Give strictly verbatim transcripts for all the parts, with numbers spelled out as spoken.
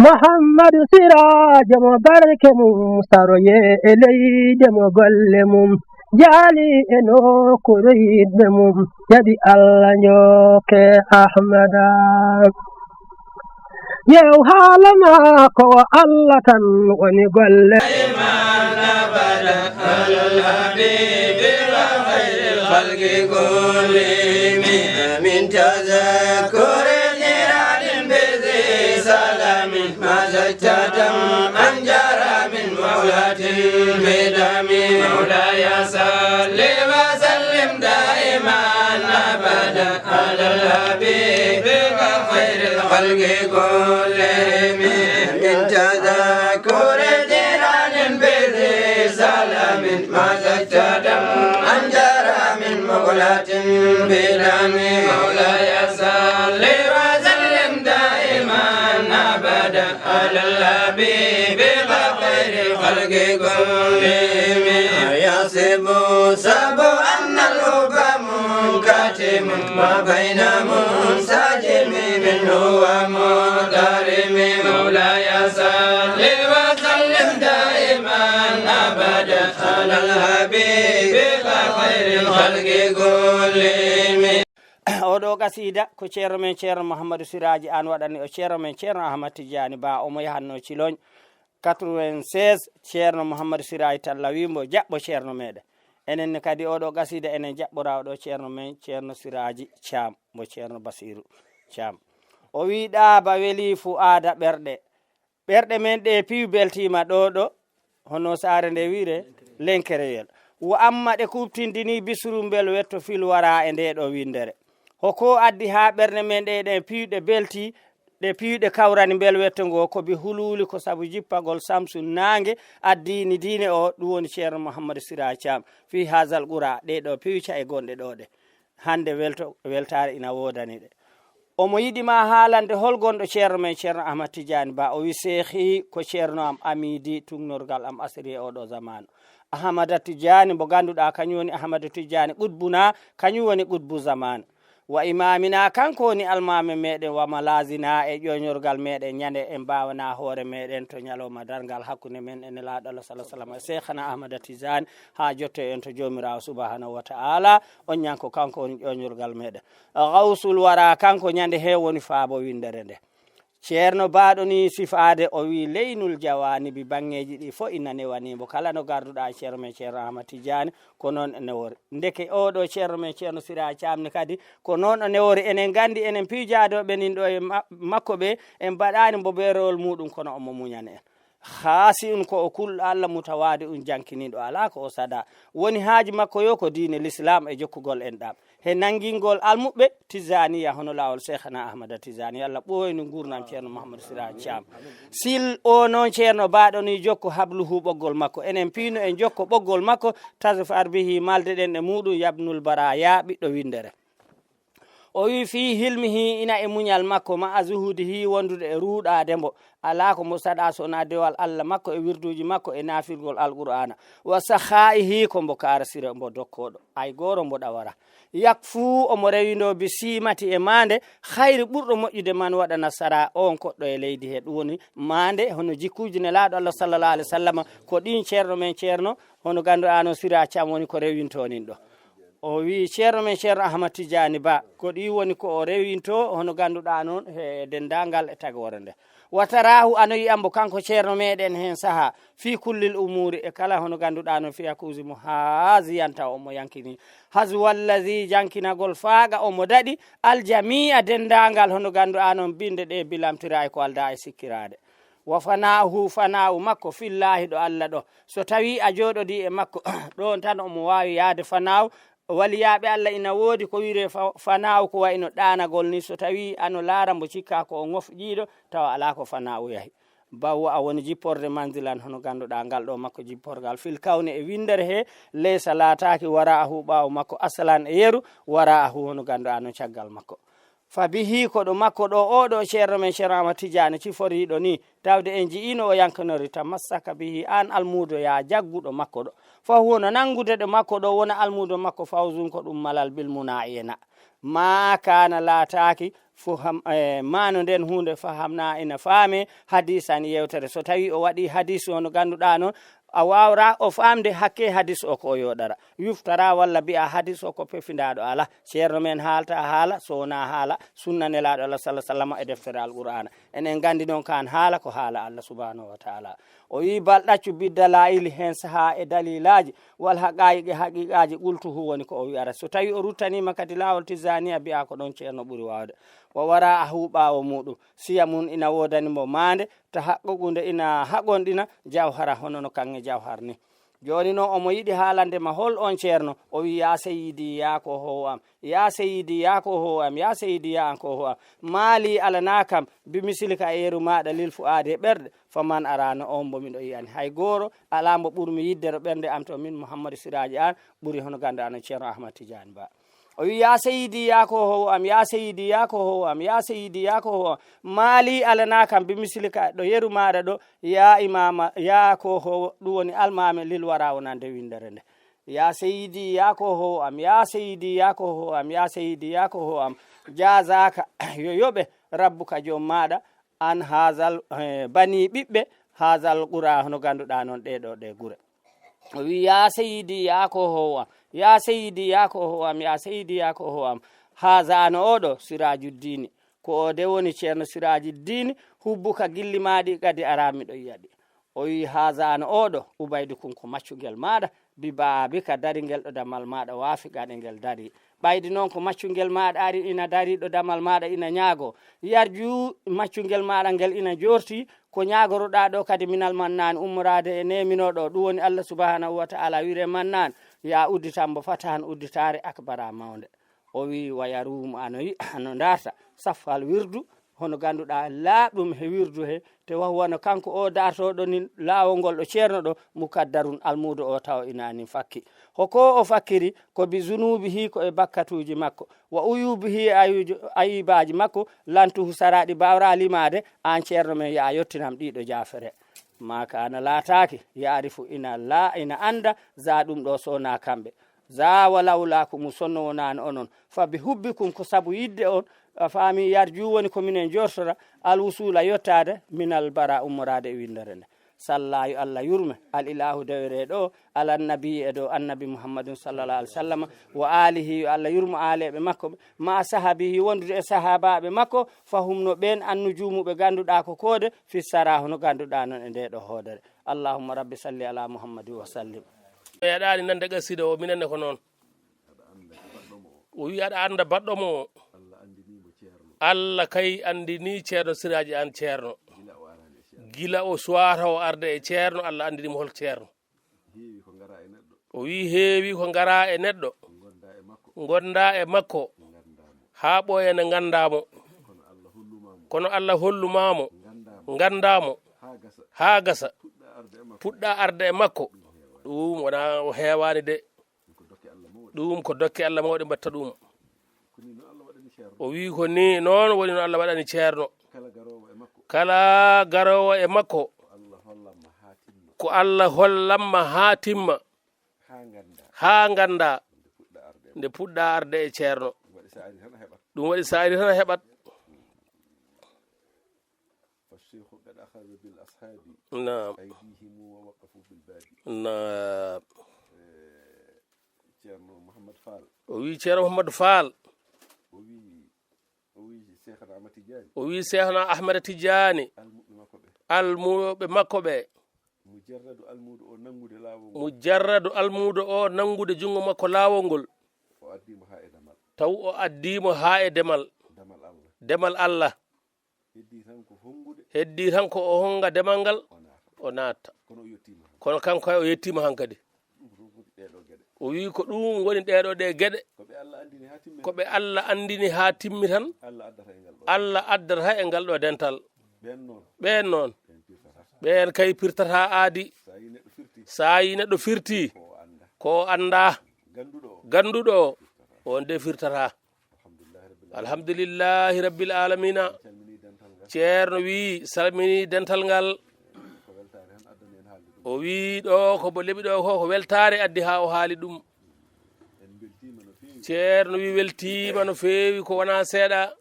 Muhammadu Siraajo mo barke mum saroye e leyde mo golle mum jaali e nokkuure yiɗɓe mum jaɓi Allah njokke Ahmada. Yew haala maako o Allah tan woni golle. مولاي صل وسلم دائما أبدا على الحبيب خير الخلق كلهم. من تذكر جيران بذي سلام ما زجت دم أن جرى من مغلة بدم. مولاي صل وسلم دائما أبدا على الحبيب خير الخلق كلهم. يحسب سبع أن الحب منكتم ما بين منسجم منه ومنكرم. مولاي صل وسلم دائما أبدا على الحبيب خير الخلق كلهم. Oɗo qasida ko ceerno men ceerno Mouhamadou Siraji Anne waɗani o ceerno men ceerno Ahmad Tidiani Ba, omo yahatno Ciloñ quatre-vingt-seize. Ceerno Mouhamadou Siraji Talla wi mbo jaɓɓo ceerno meɗen. Enen ne kadi oɗo qasida enen jaɓɓora oɗo ceerno men ceerno Siraji Thiam, mo ceerno Basiru Thiam. O wi ɗaaba weli fu aada ɓerɗe. Ɓerɗe men ɗe piw beltiima ɗo ɗo, hono saare nde wiire lenkereyel. Wo amma ɗe kuɓtindini bisru mbel wetto fil wara e nde ɗo winndere. Hoko addi haa ɓerɗe men ɗe ɗen piwɗe belti, ɗe piwɗe kawrani mbel wetto ngo ko bi huluuli ko sabu jippagol samsu naange addini diine o, ɗum woni ceerno Mouhamadou Sira Thiam. Fi hazal qura, ɗe ɗo piwca e gonɗe ɗo ɗe. Hannde welto, weltaare ina woodani ɗe. Omo yiɗi ma haalande hol gonɗo ceerno men ceerno Ahmad Tidiani Ba. O wi seehi ko ceerno am amidi tugnorgal am asiri e oɗo zamanu. Ahmada Tidiani mo ganduɗa kañum woni Ahmada Tidiani qutbuna, kañum woni qutbu zamanu. Wa imamina, kanko woni almame meɗen, wa malazina, e ƴoñorgal meɗen ñande en mbawana hoore meɗen to ñalawma darngal hakkunde men e Nelaɗo Allah sallallahu alaihi wasallam, Seykhana Ahmada Tidiani, ha jotto en to Jomirawo subhanahu wa ta'ala. On ñanko kanko woni ƴoñorgal meɗen. Gawsul wara, kanko ñande he woni faabo windere nde. Ceerno baaɗo ni sifaade, o wi leynul jawanibi, banngeeji ɗi fof ina newanimo. Kala no garduɗa ceerno men ceerno Ahmad Tidiani, ko noon e newori. Ndeke oɗo ceerno men ceerno Sira Thiam ne kadi, ko noon o newori. Enen nganndi, enen piijaadooɓe nin ɗo e ma-, makko ɓe, en mbaɗaani mbo beerewol muɗum, kono omo muñani en. Haasi un ko o kulɗo Allah mutawaadi un jankiniiɗo, alaa ko o saɗa. Woni haaji makko yo ko diine Lislaam e jokkugol en ɗam. He nanngingol almuɓɓe Tijaniya hono laawol Seykhana Ahmada Tijani, Allah ɓooynu nguurndam ceerno Mouhamadou Sira Thiam. Sil o noon ceerno baaɗo ni jokko habluhu ɓoggol makko. Enen piino en jokko ɓoggol makko, tazfar bihi, malde ɗen e muɗum, yabnul baraya, ɓiɗɗo winndere. O wi fii hilmihi, ina e muñal makko, ma a zuhudihi, wondude e ruuɗaade mbo. Alaa ko mbo saɗa so wonaa dewal Allah makko e wirduuji makko e naafirgol Alqur'aana. Wa sakhaihi, ko mbo kaarasira, mbo dokkooɗo. Ay gooro mbo ɗawara. Yakfu, omo rewindoo bi siimati e maande, khayri ɓurɗo moƴƴude man waɗana sara on koɗɗo e leydi he. Ɗum woni maande, hono jikkuuji Nelaaɗo Allah sallallahu alaihi wasallam, ko ɗin ceerno men ceerno, hono ganduɗa no Sira Thiam woni ko rewintoo nin ɗo. O wi ceerno men ceerno Ahmad Tidiani Ba, ko ɗi woni ko o rewinto, hono ganduɗa noon he denndaangal e tagoore nde. Wa tarahu, ano yi'ambo kanko ceerno meɗen hen saha, fi kullil umuri, e kala hono ganduɗa noon fi akuusi mo haaziyanta omo yankini. Hazwa allazi, jankinagol faaga omo daɗi, aljami'a, denndaangal hono ganduɗa noon binde ɗe bilamtira e ko alda e sikkiraade. Wa fana'uhu, fana'u makko, fillahi, ɗo Allah ɗo. So tawi a jooɗodi e makko, ɗon tan omo waawi yaade fana'u. Waliyaaɓe Allah ina woodi ko wiyre fa-, fana'u, ko wayno ɗaanagol ni. So tawi ano laara mbo cikka ko o ngofƴiiɗo, tawa alaa ko fana'u yahi. Bawo a woni jipporde manzilan hono ganduɗa ngal ɗo makko jipporgal fil kawni e windere he, leysa laataaki wara'ahu ɓaawo makko asalan e yeru, wara'ahu hono ganduɗa no caggal makko. Fa bihi, ko ɗo makko ɗo, oɗo ceerno men Ceerno Ahmad Tidiane ciforiɗo ni, tawde en ji'ino o yankanori, tamassaka bihi, an almudo ya jagguɗo makko ɗo. Fa huwa, no nangude ɗo makko ɗo wona almudo makko, fawzun, ko ɗum malal, bil muna, ena. Ma kana, laataaki, Fo ham e maano nden huunde fahamna ina faame hadisan yewtere. So tawi o waɗi hadis o no ganduɗa noon, a wawra o famde hakke hadis o ko o yoɗara. Yuftara walla mbiya hadis o ko pefindaɗo ala. Ceerno men haalta haala so wona haala sunna nelaɗo Allah sallallahu alaihi wasallam e deftere Alqur'ana. Enen gandi noon kan haala ko haala Allah subhanahu wa ta'ala. O wi bal ɗaccu bidda laayili hen saha e dalilaji wal haqayiqi haqiqaji qultuhu woni ko o wi'ara. So tawi o ruttanima kadi laawol tijaniya mbiya ko ɗon ceerno ɓuri wawde. Wa wara a huɓawo muɗum siya mum ina wodani mo maande ta haqqo gunde ina haqqonɗina jawhara hono no kanŋe jawhar ni. Joni noon omo yiɗi haalande ma hol on ceerno. O wi ya seyidi ya ko howo am, ya seyidi ya ko howo am, ya seyidi ya an ko howo am. Maali alana kam bi misilika e yeru maɗa lil fu'aade e ɓerɗe. Faman arano on mbo miɗo yiyani hay gooro ala mbo ɓurmi yiddero ɓernde am to min Muhammadu Siraaji an ɓuri hono ganduɗa no ceerno Ahmad Tidiane Ba. O wi ya seyidi ya ko howo am, ya seyidi ya ko howo am, ya seyidi ya ko howo am. Maali alana kam bi misilika ɗo yeru maɗa ɗo ya imama ya ko howo ɗum woni almami lil wara wonande windere nde. Ya seyidi ya ko howo am, ya seyidi ya ko howo am, ya seyidi ya ko howo am. Jazaka yo yoɓe rabbuka joom maɗa an hazal eh, bani ɓiɓɓe hazal qura hono ganduɗa noon ɗeɗo ɗe gure. O wi ya seyidi ya ko howo am, ya seyidi ya ko howo am, ya seyidi ya ko howo am. Hazano oɗo sirajuddini ko o de woni ceerno sirajuddini. Hubbuka gilli maɗi kadi ara miɗo yiyaɗi. O wi hazano oɗo ubaydi kun ko maccugel maɗa bi baabika dari ngel ɗo damal maɗa waafi gaɗe ngel dari. Ɓaydi noon ko maccungel maɗa ari ina dari ɗo damal maɗa ina ñaago yarju maccungel maɗa ngel ina jorti ko ñaagoruɗa ɗo kadi minal mannani ummorade e neminoɗo ɗum woni Allah subhanahu wa ta'ala wire mannan ya udditan mbo fatahan udditare akbara mawnde. O wi wa yarumu ano yi ano darta saffal wirdu hono ganduɗa laaɓɗum he wirdu he te wahu wano kanko o dartoɗo nin laawol ngol ɗo ceerno ɗo mukaddarun almuudo o tawa ina nin fakki. Hoko o fakkiri ko bi zunubihi ko e bakkatuji makko wa uyubihi e ayujo- ayibaji makko lantuhu saraɗi bawra limade an ceerno men ya yottinam ɗiɗo jafere. Ma kana laataki yaarifu ina la ina anda za ɗum ɗo sona kamɓe. Za wa lawlakumu sonno wonano onon fa bi hubbikum ko sabu yidde on a faami yarju woni ko minen jortora al wusula yottade minal bara ummorade e windere nde. Salla yo Allah yurme al ilahu dewereɗo o ala annabi e dow annabi muhammadun sallallahu alaihi wasallam wa alihi yo Allah yurmo aleɓe makko ɓe ma sahabihi wondude e sahabaɓe makko fahum no ɓen annujumuɓe ganduɗa ko koode fi sara hono ganduɗa noon e nde ɗo hoodere. Allahumma rabbi salli ala muhammadin wa sallim. Meeɗaani nande qasida o minenne ko noon. O wi aɗa annda baɗɗo mo o. Allah kay anndini ceerno siraaji an ceerno gila o suwata o arde e ceerno. Allah anndini mo hol ceerno. O wi heewi ko ngara e neɗɗo gonda e makko haa ɓooya ne ngannda mo. Kono Allah holluma mo ngannda mo haa gasa puɗɗa arde e makko. Ɗum wona o heewaani de. Ɗum ko dokke Allah mawɗe mbatta ɗum. O wi ko ni noon woni no Allah waɗani ceerno. Kala garowo e makko ko Allah hollamma haa timma haa ngannda nde puɗɗa arde e ceerno. Ɗum waɗi sa ari tan a heɓat. فالشيخ قد أخذ بالأصحاب نعم أيديهم ووقفوا بالباب. نعم. Ceerno Mouhamadou Fall. O wi ceerno Mouhamadou Fall. O wi o wi Cheikhna Ahmad Tidiane. O wi Cheikhna Ahmada Tidiane. Almuɓe makko ɓe. Almuɓe makko ɓe. Mujarradu almuudo o nanngude laawol ngol. Mujarradu almuudo o nanngude junngo makko laawol ngol. O addimo haa e damal. Taw o addimo haa e demal. Damal Allah. Demal Allah. Heddii tan ko honngude. Heddii tan ko o honnga demal ngal. O naata. Kono kanko kay o yettiima hankadi. O wi ko ɗum woni ɗeɗo ɗe geɗe ko ɓe Allah andini haa timmi tan. Allah addata e ngal ɗo dental. Ɓen noon ɓen kay pirtata aadi. Sa yi neɗɗo firti ko o annda ganduɗo o on de firtata. Alhamdulillahi rabbil alamina. Ceerno wi salmini dental ngal. O wi ɗo ko bo leɓi ɗo ko ko weltaare addi haa o haali ɗum. Ceerno wi weltiima no feewi ko wona seeɗa.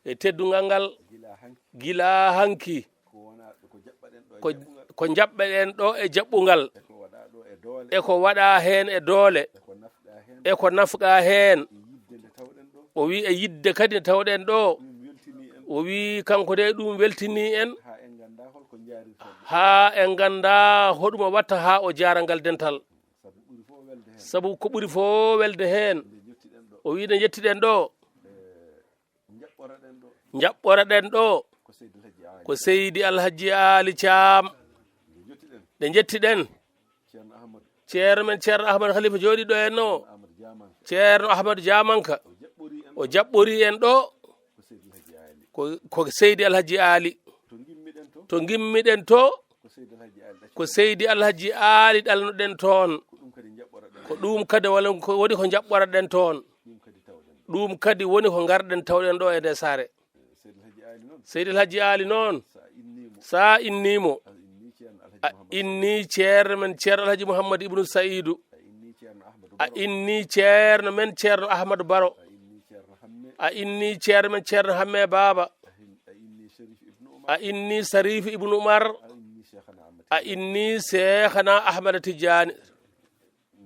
e teddungal ngal. Gila hanki. Gila hanki. Ko wona, ko jaɓɓaɗen ɗo e ko, jaɓɓungal. Ko jaɓɓaɗen ɗo e jaɓɓungal. E ko waɗa ɗo e doole. E ko waɗa heen e doole. E ko nafɗa heen. E ko nafɗa heen. E yidde nde tawɗen ɗo. O wi e yidde kadi nde tawɗen ɗo. Ɗum weltini en. O wi kanko de ɗum weltini en. Haa en ngannda hol ko njaarirten ɗum. Haa en ngannda hoɗum o watta haa o jaara ngal dental. Sabu ɓuri fof welde heen. Sabu ko ɓuri fof welde heen. Nde njettiɗen ɗo. O wi nde njettiɗen ɗo. E Njaɓɓoraɗen ɗo. Njaɓɓoraɗen ɗo. Ko Seydi El Hadji Aali. Ko Seydi El Hadji Aali Caam. Nde njettiɗen. Nde njettiɗen. Ceerno Ahmadu. Ceerno men Ceerno Ahmadu Khalifa jooɗiiɗo en o. Ceerno Ahmadu Jaamanka. Ceerno Ahmadu Jaamanka. O jaɓɓorii en. O jaɓɓorii en ɗo. Ko Seydi El Hadji Aali. Ko, ko Seydi El Hadji Aali. To ngimmiɗen to. To ngimmiɗen to. Ko Seydi El Hadji Aali ɗacci. Ko Seydi El Hadji Aali ɗalnoɗen toon. Ko ɗum kadi njaɓɓoraɗen. Ko ɗum kadi wala ko woni ko njaɓɓoraɗen toon. Ɗum kadi tawɗen. Ɗum kadi woni ko ngarɗen tawɗen ɗo e nde saare. Seydi El Hadji Aali noon. Seydi El Hadji Aali noon. Sa innii mo. Sa innii mo. A innii Ceerno Alhaji A Muhammad. Innii Ceerno men Ceerno Alhaji Muhammad Ibnu Sa'iidu. A innii Ceerno Ahmadu A Baro. Innii Ceerno men Ceerno Ahmadu Baro. A innii Ceerno Hamme. A innii Ceerno men Ceerno Hamme Baaba. A hin-, a innii Sharif Ibnu Umar. A innii Sharif Ibnu Umar. A innii Cheikhana Ahmad A Tidiane. Innii Cheikhana Ahmad Tidiane.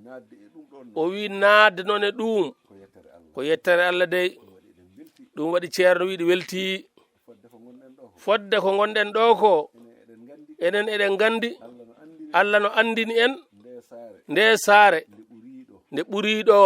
Naatde e ɗum ɗoon noon. O wi naatde noon e ɗum. Ko yettere Allah. Ko yettere Allah dey. Ɗum waɗi eɗen mbelti. Ɗum waɗi Ceerno wiɗi welti. Fodde ko ngonɗen ɗo ko. Fodde ko ngonɗen ɗo ko. Enen eɗen nganndi. Enen eɗen nganndi. Allah no anndini. Allah no anndini en. Nde saare. Nde saare. Nde ɓurii ɗo. Nde ɓurii ɗo.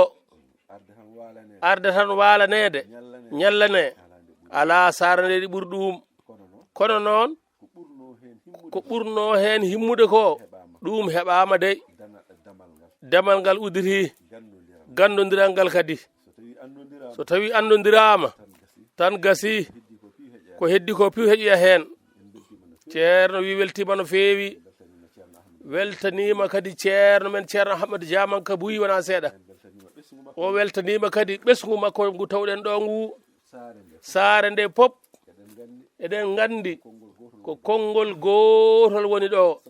Arde tan waalaneede. Arde tan waalaneede. Ñallanee. Ñallanee. Alaa nde ɓuri. Alaa saare nde ɗi ɓuri ɗum. Kono noon. Kono noon. Ko ɓurnoo heen himmude. Ko ɓurnoo heen himmude ko. Heɓaama. Ɗum heɓaama dey. Dana-, damal ngal. Damal ngal udditii. Ganndondiral. Ganndondiral ngal kadi. So tawii anndondiraama. So tawii anndondiraama. Tan gasi. Tan gasi. Heddi ko piiw heƴoya. Ko heddi ko piiw heƴoya heen. En mbeltiima no feewi. Ceerno wi weltiima no feewi. En mbeltaniima Ceerno Ahmadu. Weltaniima kadi Ceerno men Ceerno Ahmadu Jaamanka Buy wonaa seeɗa. En mbeltaniima ɓesngu makko. O weltaniima kadi ɓesngu makko ngu tawɗen ɗo ngu. Saare nde. Saare nde pop. Eɗen nganndi. Eɗen nganndi. Konngol gootol. Ko konngol gootol woni ɗo.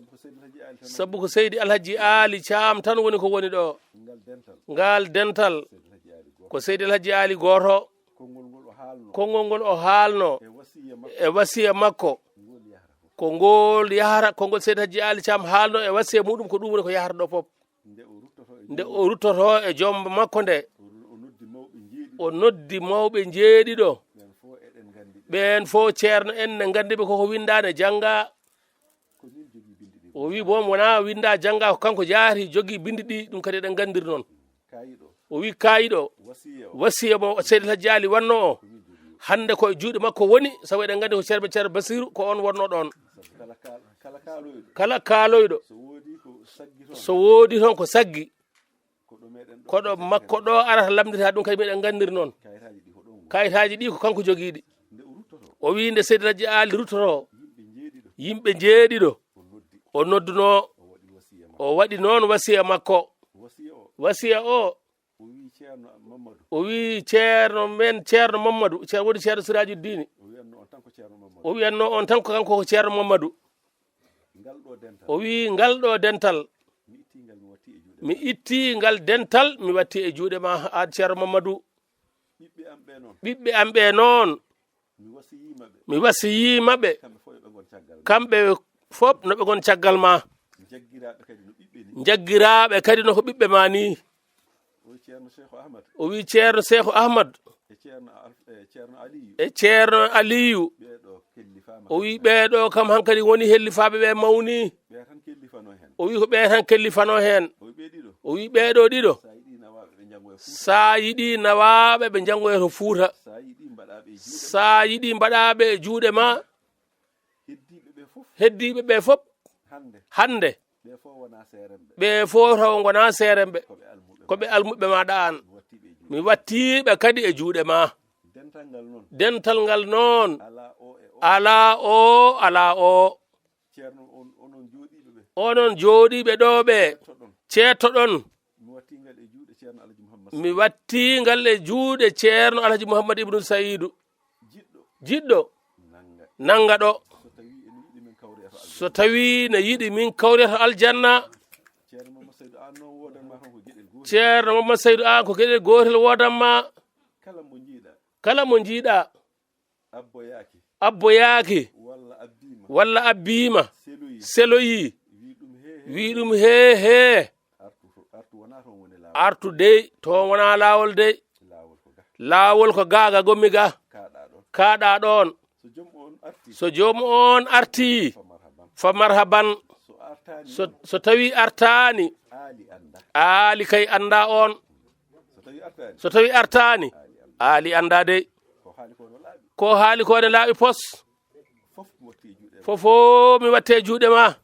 Sabu ko Seydi El Hadji Aali tan. Sabu ko Seydi El Hadji Aali Caam tan woni ko woni ɗo. Ngal dental. Ngal dental. Seydi El Hadji Aali gooto. Ko Seydi El Hadji Aali gooto. Konngol ngol o haalno. Konngol ngol o haalno. E wasiya makko. E wasiya makko. Ngol yahra fof. Ko ngol yahra, konngol Seydi El Hadji Aali Caam haalno e wasiya muɗum, ko ɗum woni ko yahra ɗo fof. Nde o ruttoto e. Nde o ruttoto e joom makko nde. O ru-, o noddi mawɓe njeeɗiɗo. O noddi mawɓe njeeɗiɗo. Ɓeen fof eɗen nganndi ɓe. Ɓeen fof ceerno en ne nganndi ɓe koko winndaa ne janngaa. Ko min jogii binndi ɗi. O wi boom wonaa winndaa janngaa ko kanko jaati jogii binndi ɗi, ɗum kadi eɗen ngannndiri noon. Kaayiɗo. O wi kaayiɗo. Wasiya o. Wasiya mo Seydi El Hadji Aali wanno o. Ko min jogii o. Hannde ko e juuɗe makko woni, sabu eɗen nganndi ko Ceerno, Ceerno Basiiru, ko oon wonno ɗoon. Sabu kala kaal-, kala kaaloyɗo. Kala kaaloyɗo. So woodii ko saggi toon. So woodii toon ko saggi. Ko ɗo meɗen ɗo. Ko ɗo makko ɗo arata lamndita ɗum, kadi meɗen nganndiri noon. Kayitaaji ɗi ko ɗo ngoni. Kayitaaji ɗi ko kanko jogii ɗi. Nde o ruttoto. O wi nde Seydi El Hadji Aali ruttoto. Yimɓe njeeɗiɗo. Yimɓe njeeɗiɗo. O noddi. O nodduno. O waɗi wasiya makko. O waɗi noon wasiya makko. Wasiya o. Wasiya o. O wi Ceerno Mammadu. O wi Ceerno men, Ceerno Mammadu, Ceerno woni Ceerno Siraaju Diini. O wiyanno on tan ko Ceerno Mammadu. O wiyanno on tan ko kanko ko Ceerno Mammadu. Ngal ɗo dental. O wi ngal ɗo dental. Mi itti ngal, mi watti e juuɗe. Mi itti ngal dental, mi watti e juuɗe ma, aan Ceerno Mammadu. Ɓiɓɓe am ɓe noon. Ɓiɓɓe am ɓe noon. Mi wasiyiima ɓe. Mi wasiyiima ɓe. Kamɓe fof yo ɓe ngon caggal ma. Kamɓe fof no ɓe ngon caggal ma. Njaggiraaɓe kadi no ɓiɓɓe ni. Njaggiraaɓe kadi no ko ɓiɓɓe ma ni. O wi Ceerno Seeku Ahmad. O wi Ceerno Seeku Ahmad. E Ceerno Al-, e Ceerno Aliyu. E Ceerno Aliyu. Ɓee ɗo kellifaama. O wi ɓee ɗo kam hankadi woni hellifaaɓe ɓe mawni. Ɓe tan kellifano heen. O wi ko ɓe tan kellifano heen. O wi ɓe ɗiɗo. O wi ɓee ɗo ɗiɗo. Sa yiɗi nawaaɓe ɓe njanngoya Fuuta. Sa yiɗi nawaaɓe ɓe njanngoya to Fuuta. Sa yiɗi mbaɗaaɓe e juuɗe ma. Sa yiɗi mbaɗaaɓe e juuɗe ma. Heddiiɓe ɓe fof. Heddiiɓe ɓe fof. Hannde. Hannde. Ɓe fof wonaa seeremɓe. Ɓe fof taw ngonaa seeremɓe. Ko ɓe almuɓɓe. Ko ɓe almuɓɓe maaɗa aan. Mi watti ɓe e juuɗe. Mi watti ɓe kadi e juuɗe ma. Dental ngal noon. Dental ngal noon. Alaa o e o. Alaa o, alaa o. Ceerno on, onon jooɗiiɓe ɓe. Onon jooɗiiɓe ɗo ɓe. Ceettoɗon. Ceettoɗon. Mi watti ngal e juuɗe Ceerno Alhaji Muhammad. Mi watti ngal e juuɗe Ceerno Alhaji Muhammad Ibnu Sayidu. Jiɗɗo. Jiɗɗo. Nannga. Nannga ɗo. So tawii ene yiɗi min kawroya to aljanna. So tawii ne yiɗi min kawroya to aljanna. Ceerno Mamadou Saydou, aan noon woodan ma tan ko geɗel gootel. Ceerno Mamadou Saydou, aan ko geɗel gootel woodan ma. Kala mo njiiɗa. Kala mo njiiɗa. Abboyaaki. Abboyaaki. Walla abbiima. Walla abbiima. Seloyi. Seloyi. Wii ɗum hee hee. Wii ɗum hee hee. Artu to, artu wonaa toon woni laawol. Artu dey, toon wonaa laawol dey. Laawol ko ga. Laawol ko ga, ga gommi ga. Kaaɗaa ɗoon. Kaaɗaa ɗoon. So joom on artii. So joom on artii. Fa marhaban. Fa marhaban. So artaani. So, so tawi artaani. Aali annda. Aali kay annda on. So tawi artaani. So tawi artaani. Aali annda. Aali annda dey. Ko haali ko no laaɓi. Ko haali ko ne laaɓi pos. Fof mi watti e juuɗe ma. Fofo mi watte juuɗe ma.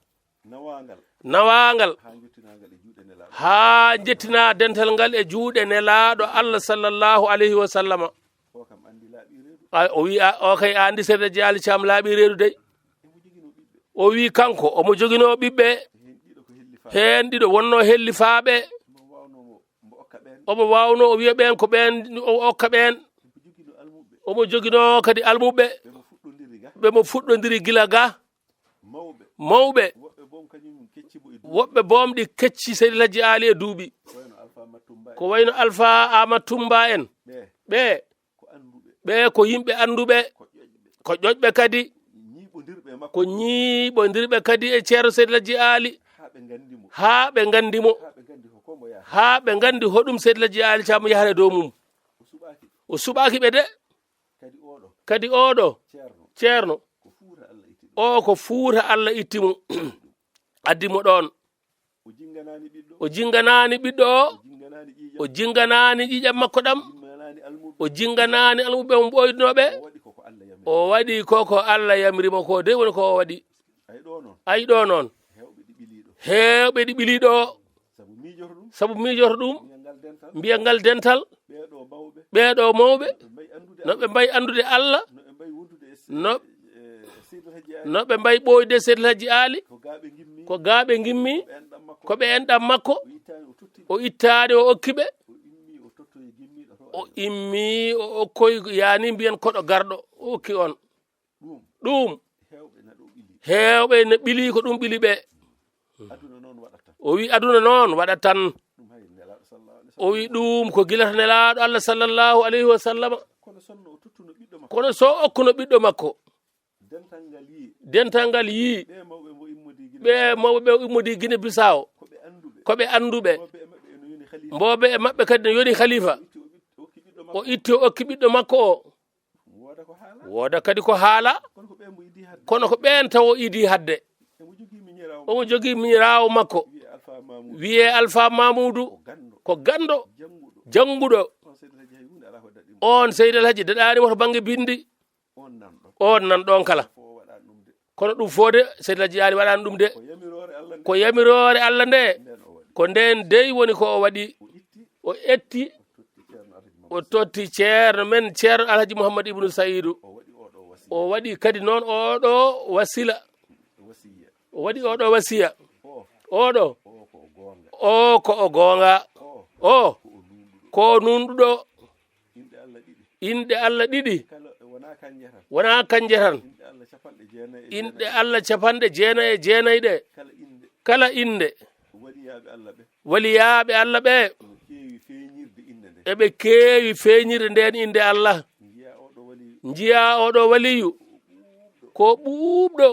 Nawaangal. Nawaangal. Haa njettinangal e juuɗe Nelaaɗo. Haa njettina dental ngal e juuɗe Nelaaɗo Allah sallallahu alayhi wa sallama. O kam anndi laaɓi reedu. A, o wi, a, o kay anndi Seydi Hajji Aali Caam laaɓi reedu dey. Emo joginoo ɓiɓɓe. O wi kanko, omo joginoo ɓiɓɓe. Heen ɗiɗo ko hellifaaɓe. Heen ɗiɗo wonnoo hellifaaɓe. Omo waawnoo mo, mbo okka ɓeen. Omo waawnoo o wiya ɓeen ko ɓeen o okka ɓeen. Emo joginoo almuɓɓe. Omo joginoo kadi almuɓɓe. Ɓe mo fuɗɗondiri ga. Ɓe mo fuɗɗondiri gila ga. Mawɓe. Mawɓe. Woɓɓe boom kañum kecci mo e duuɓi. Woɓɓe boom ɗi kecci Seydi El Hadji Aali e duuɓi. Ko wayno Alfa Matumba en. Ko wayno Alfa Amadou Tumba en. Ɓe. Ɓe. Ko annduɓe. Ɓe ko yimɓe annduɓe. Ko ƴoƴɓe. Ko ƴoƴɓe kadi. Ñiiɓondirɓe e makko. Ko ñiiɓondirɓe kadi e Ceerno Seydi El Hadji Aali. Haa ɓe nganndi mo. Haa ɓe nganndi mo. Haa ɓe nganndi ko ko mbo yaha. Haa ɓe nganndi hoɗum Seydi El Hadji Aali Caam yahata e dow mum. O suɓaaki. O suɓaaki ɓe de. Kadi oɗo. Kadi oɗo. Ceerno. Ceerno. Ko Fuuta Allah itti ɗum. O ko Fuuta Allah itti mo. Addi mo ɗoon. O jinnganaani ɓiɗɗo. O jinnganaani ɓiɗɗo o. O jinnganaani ƴiiƴam. O jinnganaani ƴiiƴam makko ɗam. O jinnganaani almuɓɓe. O jinnganaani almuɓɓe mo ɓooydunooɓe. O waɗi ko ko Allah yamiri. O waɗi ko ko Allah yamiri mo ko de woni ko o waɗi. Ay ɗo noon. Ay ɗo noon. Heewɓe ɗi ɓilii ɗo. Heewɓe ɗi ɓilii ɗo. Sabu miijoto ɗum. Sabu miijoto ɗum. Mbiya ngal dental. Mbiya ngal dental. Ɓee ɗo mawɓe. Ɓee ɗo mawɓe. No ɓe mbayi anndude. No ɓe mbayi anndude Allah. No ɓe mbayi wondude e se-, no, e Seydi El Hadji Aali. No ɓe mbayi ɓooyde Seydi El Hadji Aali. Ko ga ɓe ngimmi. Ko ga ɓe ngimmi. Ko ɓe enɗam makko. Ko ɓe enɗam makko. O ittaani, o ittaani, o okki ɓe. O immi, o tottoyi gimmiiɗo to. O immi, o okkoyi, yaani mbiyen koɗo garɗo. O okki on. Ɗum. Ɗum. Heewɓe na ɗo ɓili. Heewɓe na ɓili ko ɗum ɓili ɓe. Aduna noon waɗat tan. O wi aduna noon waɗat tan. Ɗum hay Nelaaɗo sallallahu alayhi wa sallam. O wi ɗum ko gila to Nelaaɗo Allah sallallahu alayhi wa sallam. Kono sonno o tottuno ɓiɗɗo makko. Kono so okkuno ɓiɗɗo makko. Dental ngal yii. Dental ngal yii. Ɓe mawɓe mo immodi Gine Bissau. Ɓe mawɓe ɓe immodi Gine Bissau. Ko ɓe annduɓe. Ko ɓe annduɓe. Mbo ɓe e maɓɓe eno yoni khalifa. Mbo ɓe e maɓɓe kadi no yoni khalifa. O itti o ɓiɗɗo, o okki ɓiɗɗo makko. O itti o okki ɓiɗɗo makko o. Wooda ko haala. Wooda kadi ko haala. Kono ko ɓeen mo idi hadde. Kono ko ɓeen taw o idi hadde. Omo jogii miñiraawo. Omo jogii miñiraawo makko. Wiyee Alfa Mamuudu. Wiyee Alfa Mamuudu. Ko ganndo. Ko ganndo. Jannguɗo. Jannguɗo. On Seydi El Hadji hay huunde alaa ko daɗi mo. On Seydi El Hadji daɗaani mo to bannge binndi. On nan ɗon. On nan ɗon kala. Fof o waɗaani ɗum de. Kono ɗum fof de, Seydi El Hadji Aali waɗaani ɗum de. Ko yamiroore Allah nde. Ko yamiroore Allah nde. Nden o waɗi. Ko nden dey woni ko o waɗi. O itti. O etti. O totti Ceerno Alhaji Mamadou. O totti Ceerno men, Ceerno Alhaji Mouhamadou Ibnu Saïdu. O waɗi oɗo wasiya. O waɗi kadi noon oɗo wasila. Wasiya. O waɗi oɗo wasiya. O. Oɗo. O ko o goonga. O ko o goonga. O. O. Ko o nuunɗuɗo. Ko o nuunɗuɗo. Inɗe Allah ɗiɗi. Inɗe Allah ɗiɗi. Kala, wonaa kanje tan. Wonaa kanje tan. Inɗe Allah capanɗe jeenayi e jeenayi. Inɗe Allah capanɗe jeenayi e jeenayi ɗe. Kala inɗe. Kala inɗe. Waliyaaɓe Allah ɓe. Waliyaaɓe Allah ɓe. No keewi feeñirde inɗe nde. Eɓe keewi feeñirde nden inɗe Allah. Njiyaa oɗo waliyu. Njiyaa oɗo waliyu. Ko ɓuuɓɗo.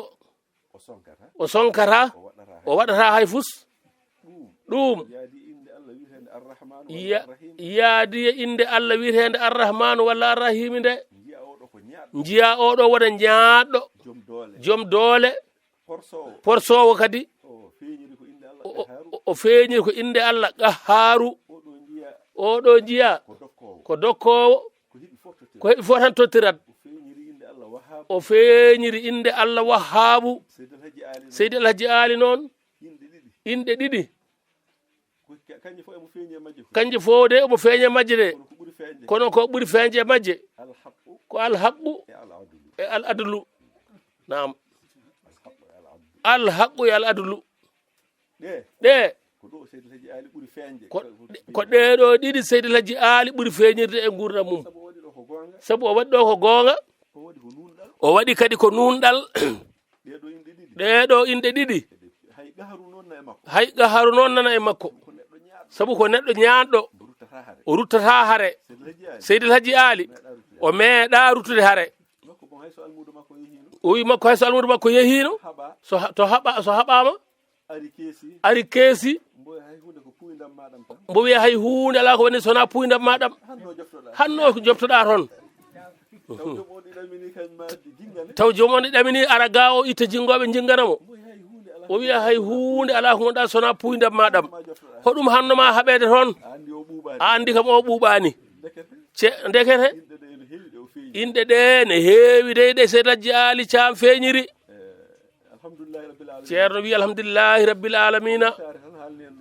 O sonkata. O sonkata. O waɗata hay. O waɗata hay fus. Ɗum. Ɗum. Yaadi e innde Allah wiyeteende Ar-Rahmaanu walla Ya-, Ar-Rahiim. Yaadi e innde Allah wiyeteende Ar-Rahmaanu walla Ar-Rahiim nde. Njiyaa oɗo ko ñaaɗɗo. Njiyaa oɗo wona ñaaɗɗo. Jom doole. Jom doole. Porsoowo. Porsoowo kadi. O feeñiri ko innde Allah. O, o, Qahhaaru. O, o feeñiri ko innde Allah Qahhaaru. Oɗo njiyaa. Oɗo njiyaa. Ko dokkoowo. Ko dokkoowo. Ko heɓi fof tottirat. Ko heɓi fof tan tottirat. O feeñiri innde Allah Wahhaabu. O feeñiri innde Allah Wahhaabu. Seydi El Hadji Aali noon. Seydi El Hadji Aali noon. Inɗe ɗiɗi. Inɗe ɗiɗi. Ko ka-, kanje fof emo feeñi e majje fof. Kanje fof de omo feeñi e majje de. Kono ko ɓuri feeñde. Kono ko ɓuri feeñde e majje. Al-haqqu. Ko al-haqqu. E al-adlu. E al-adlu. Naam. Al-haqqu e al-adlu. Al-haqqu e al-adlu. Ɗe. Ɗe. Ko ɗo Seydi El Hadji Aali ɓuri feeñde. Ko, ko ɗe ɗo ɗiɗi Seydi El Hadji Aali ɓuri feeñirde e nguurndam mum. Sabu o waɗi ɗo ko goonga. Sabu o waɗi ɗo ko goonga. O waɗi ko nuunɗal. O waɗi kadi ko nuunɗal. Ɗee ɗoo inɗe ɗiɗi. Ɗee ɗoo inɗe ɗiɗi. Hay Qahhaaru noon nana e makko. Hay Qahhaaru noon nana e makko. Ko neɗɗo ñaaɗɗo. Sabu ko neɗɗo ñaaɗɗo. O ruttataa hare. O ruttataa hare. Seydi El Hadji Aali. Seydi El Hadji Aali. Meeɗaa ruttude hare. O meeɗaa ruttude hare. Makko O wi makko hay so almuudo makko yehiino, so ha- to haɓa so haɓaama, ari keesi, mbo wiya hay huunde alaa ko woni so wonaa puuyndam maa ɗam. Hanno ko joftoɗaa toon. Taw joom on ɗamini ara ga o itta jinngooɓe jinngana mo. O wiya hay huunde alaa ko ngonɗaa so wonaa puuyndam maa ɗam. Hoɗum hanno maa haɓeede toon? A anndi kam o ɓuuɓaani. Ce- ndekete inɗe ɗe ne heewi dey ɗe Seydi Hajji Aali Caam feeñiri. Ceerno wi alhamdulillahi rabbil alamina.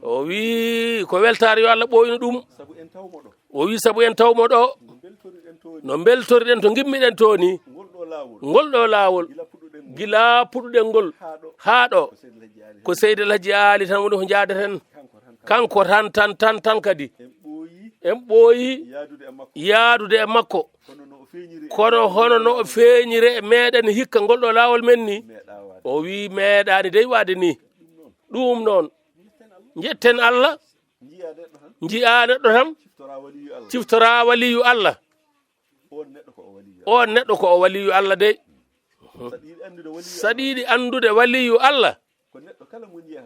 O wi ko weltaare yo Allah ɓooynu ɗum. O wi sabu en tawmo ɗo no mbeltoriɗen to ngimmiɗen to ni. Ngol ɗo laawol gila puɗuɗen ngol haa ɗo ko Seydi Alhaji Aali tan woni ko njaadaten. Kanko tan tan tan tan kadi en ɓooyi yaadude e makko. Kono hono no o feeñiri e meeɗen hikka ngol ɗo laawol men ni, o wi meeɗaani dey waade ni. Ɗum noon njetten Allah. Njiyaa neɗɗo tan ciftoraa waliyu Allah. On neɗɗo ko o waliyu Allah dey. Saɗa yiɗi anndude waliyu Allah.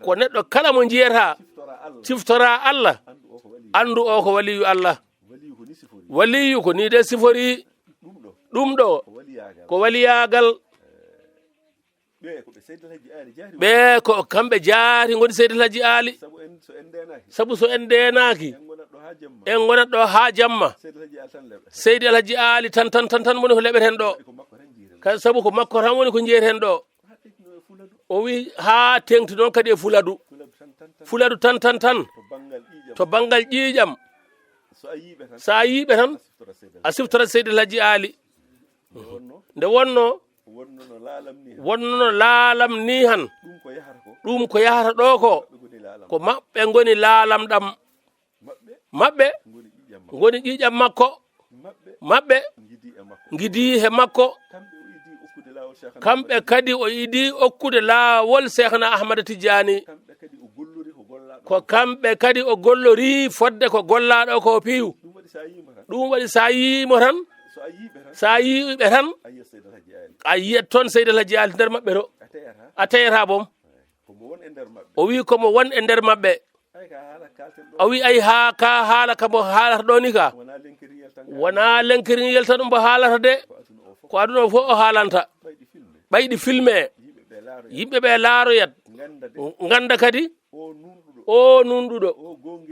Ko neɗɗo kala mo njiyata ciftoraa Allah, anndu o ko waliyu Allah. Waliyu ko nii de sifori. Ɗum ɗo ko waliyaagal. Ɓe ko kamɓe jaari ngoni Seydi Alhaji Aali. Sabu so en ndeenaaki en ngonat ɗo haa jamma. Seydi Alhaji Aali tan tan tan tan woni ko leɓeten ɗo. Sabu ko makko tan woni ko njiyeten ɗo. O wi haa teŋti noon kadi e fuladu. Fuladu tan tan tan to banngal ƴiiƴam. So a yiiɓe tan a siftora Seydi Alhaji Aali. Nde wonno wonnono laalam ni han. Ɗum ko yahata ɗo ko ko maɓɓe ngoni laalam ɗam. Maɓɓe ngoni ƴiiƴam makko. Maɓɓe ngidi he makko. Kamɓe kadi o idi okkude laawol Seekhna Ahmada Tijjaani. Ko kamɓe kadi o gollori fodde ko gollaaɗo ko piyu. Ɗum waɗi so a yiimo tan so a yiiɓe tan a yiyat toon Seydi Alhaji Aali nder maɓɓe to. A teyata boom. O wi ko mo won e nder maɓɓe. O wi ay haa ka haala ka mo haalata ɗo ni ka wonaa lenkeri yelta ɗum mbo haalata de. Ko aduna o fof o haalanta. Ɓayɗi filme yimɓe ɓe laaroyat ngannda kadi o nunɗuɗo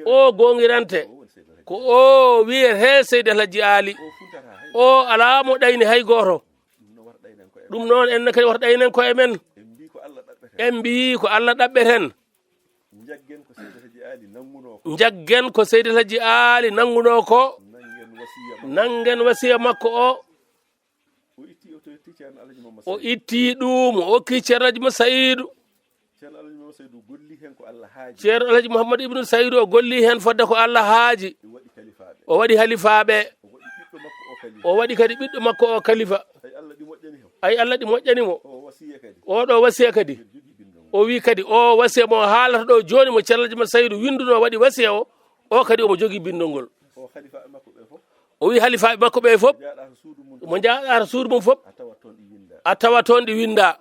o goongirante ko o wiyete Seydi Alhaji Aali. O alaa mo ɗayni hay gooto. Ɗum noon en kadi wata ɗaynen koye men. En mbiyi ko Allah ɗaɓɓeten. Njaggen ko Seydi Alhaji Aali nanngunoo ko. Nanngen wasiya makko o. O itti ɗum o okki Ceerno Alhaji Moussa Saydou. Ceerno Alhaji Mouhamadou Ibnu Saydou o golli heen fodde ko Allah haaji. O waɗi halifaaɓe. O waɗi kadi ɓiɗɗo makko o kalifa. Ay Allah ɗi moƴƴani mo. Oɗo wasiya kadi o wi kadi o wasiya mo haalata ɗo jooni mo Ceerno Alhaji Moussa Saydou winndunoo waɗi wasiya o. O kadi omo jogii binndol ngol. O wi halifaaɓe makko ɓe fof mo njaaɗata suudu mum fof a tawa toon ɗi winnda.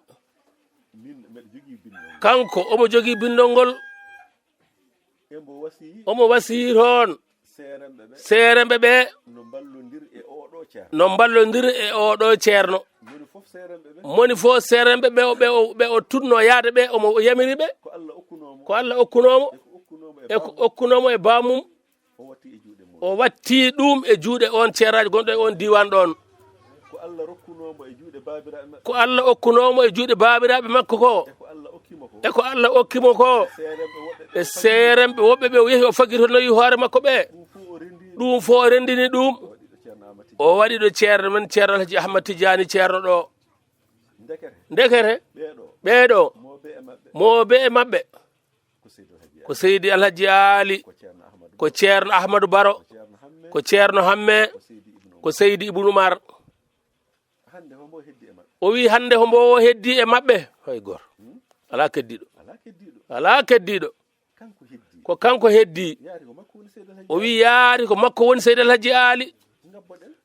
Kanko omo jogii binndol ngol. Omo wasiyii toon seeremɓe ɓe no mballondiri e oɗo ceerno. Moni fof seeremɓe ɓe ɓe o tunno yaade ɓe omo yamiri ɓe ko Allah okkunoomo e ko okkunoomo e baamum. O watti ɗum e juuɗe on ceeraajo gonɗo e on diiwaan ɗon. Ko Allah okkunoomo e juuɗe baabiraaɓe makko ko e ko Allah okki mo ko. E seeremɓe woɓɓe ɓe o yehi o fagitonoyi hoore makko ɓe. Ɗum fof o renndini ɗum. O waɗi ɗo ceerno men ceerno Alhaji Ahmad Tijaani ceerno ɗo. Ndekete ɓeeɗo mo be e maɓɓe ko Seydi Alhaji Aali, ko ceerno Ahmadu Baro, ko ceerno Hamme, ko Seydi Ibnu Umar. O wi hannde hombo o heddi e maɓɓe? Hay gor. Alaa keddiiɗo. Alaa keddiiɗo. Ko kanko heddi. O wi yaari ko makko woni Seydi Alhaji Aali.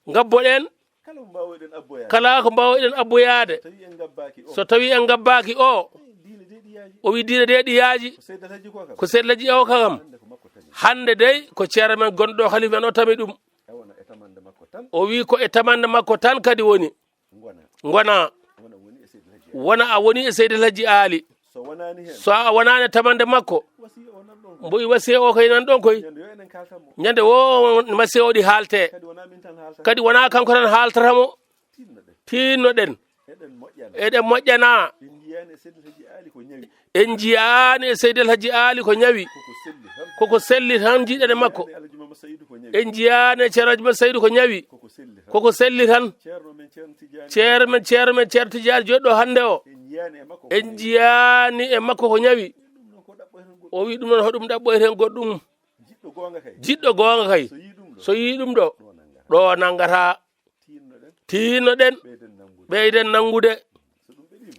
Ngabboɗen. Kala ko mbaawɗen abboyaade. Kala ko mbaawɗen abboyaade. Tawi en ngabbaaki o. So tawi en ngabbaaki o. Diine de ɗi yaaji. O wi diine de ɗi yaaji. Ko Seydi El Hadji ko kam. Ko Seydi El Hadji o kam. Hannde ko makko tami. Hannde dey ko ceerno men gonɗo halifa men o tami ɗum. E wona e tamande makko tan. O wi ko e tamande makko tan kadi woni. Ngona. Ngona. Wona woni e Seydi El Hadji. Wona a woni e Seydi El Hadji Aali. So wonaani heen. So a wonaani e tamande makko. Wasiya o nan ɗon. Mboy wasiya o kay nan ɗon koy. Ñande yo enen kaaltan mo. Ñande o wasiya o ɗi haalte. Kadi wonaa min tan haaltata. Kadi wonaa kanko tan haaltata mo. Tinnoɗen. Tinnoɗen. Eɗen moƴƴana. Eɗen moƴƴana. En njiyaani e Seydi El Hadji Aali ko ñawi. En njiyaani e Seydi El Hadji Aali ko ñawi. Koko selli tan. Koko selli tan njiɗen e makko. En njiyaani e Alhaji Mama Saydu ko ñawi. En njiyaani e Ceerno Alhaji Mama Saydu ko ñawi. Koko selli tan. Koko selli tan. Ceerno men Ceerno Tijaani. Ceerno men, Ceerno men Ceerno Tijaani jooɗo hannde o. En njiyaani e makko ko ñawi. En njiyaani e makko ko ñawi. Ɗum noon ko ɗaɓɓoyten goɗɗum. O wi ɗum noon hoɗum ɗaɓɓoyten goɗɗum. Jiɗɗo goonga kay. Jiɗɗo goonga kay. So yii ɗum ɗo. So yii ɗum ɗo. Ɗo nanngata. Ɗo nanngata. Tiinnoɗen. Tiinnoɗen. Ɓeyden nanngude. Ɓeyden nanngude.